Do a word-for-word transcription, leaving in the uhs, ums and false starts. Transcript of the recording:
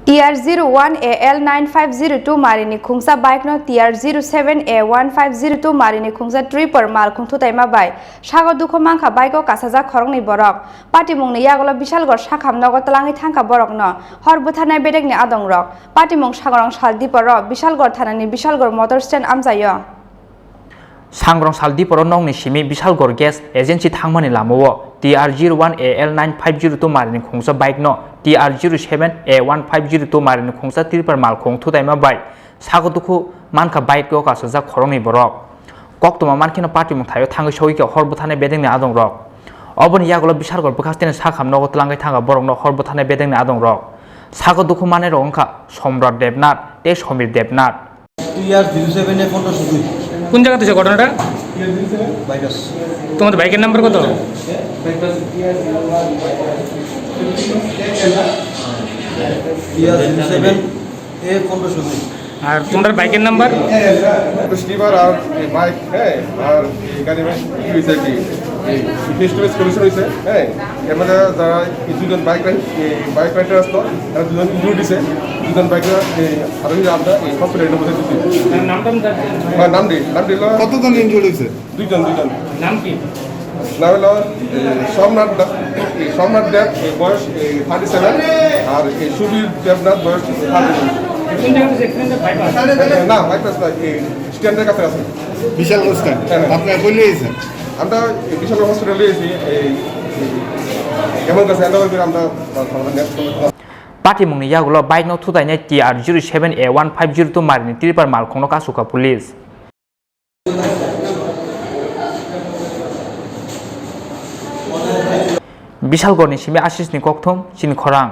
T R zero one A L nine five zero two marini khungsa bike no T R zero seven A one five zero two marini khungsa tripper malkhung thutaima bai sago dukhu mankha bike o kasajak khoroknwi borok. Patimungni yagulo Bishalgarh sakham nogo twlangwi thangkha borokno hor bwtharnai bedekni adongrok. Patimung Sangrong Saldiparo Bishalgarh thanani Bishalgarh motor stand amchaio. Sangrong Saldiparo nokni simi Bishalgarh Gas Agency thangmani lamao T R zero one A L nine five zero two marini khungsa bike no T R zero seven A one five zero two marini khungsa tripper malkhung thutaima bai sago dukhu mankha bike o kasajak khoroknwi borok. Koktwma mankheno patimung thaio thangwi sogwi khe hor bwtharnai bedekni adongrok. Oboni yagulo Bishalgarh bwkhasteni sakham nogo twlangwi thangkha borokno hor bwtharnai bedekni adongrok. Sago dukhu manwi rok wngkha Somrat Debnath tei Somir Debnath. T R zero seven A পনেরোশো দুই। কোন জায়গা থেকে ঘটনাটা? বাইপাস। তোমাদের বাইকের নাম্বার কত? Bypass. T R zero seven A পনেরোশো দুই। আর তোমাদের বাইকের নাম্বার? স্লিপার আর এই বাইক, হ্যাঁ, আর এই গাড়ি ভাই কি হয়েছে আর কি? এই ফেস টু ফেস কলিশন হয়েছে, হ্যাঁ। এর মধ্যে যারা এই দুজন বাইক রাইড, এই বাইক রাইডার আসতো, তারা দুজন ইনজুরি দিছে। দুজন বাইক রাইডার এই আরোহী আমরা এই হসপিটালে নিয়ে দিচ্ছি। নাম টাম জানতে? হ্যাঁ, নাম দিই, নাম দিল। কতজন ইনজুরি হয়েছে? দুইজন, দুইজন। নাম কি? নাম হলো, এ, সোমনাথ দা-, এ, সোমনাথ দেব, এ, বয়স, এ, থার্টি সেভেন, আর, এ, সুবীর দেবনাথ, বয়স থার্টি সেভেন। কোন জায়গাতে অ্যাক্সিডেন্ট? বাইপাস? এ, না, বাইপাস না, এ, স্ট্যান্ডের কাছে আছে। বিশাল স্ট্যান্ড? হ্যাঁ, হ্যাঁ। আপনি কই নিয়ে গেছেন? আমরা, এ, বিশাল হসপিটালে এসে, এই, এই, এমন কাছে হ্যান্ড ওভার করে আমরা, আমরা next. Patimungni yagulo bike no thutainai T R zero seven A one five zero two marini tripper malkhungno kasukha police. Bishalgarhni simi Ashisni kokthum chini khorang.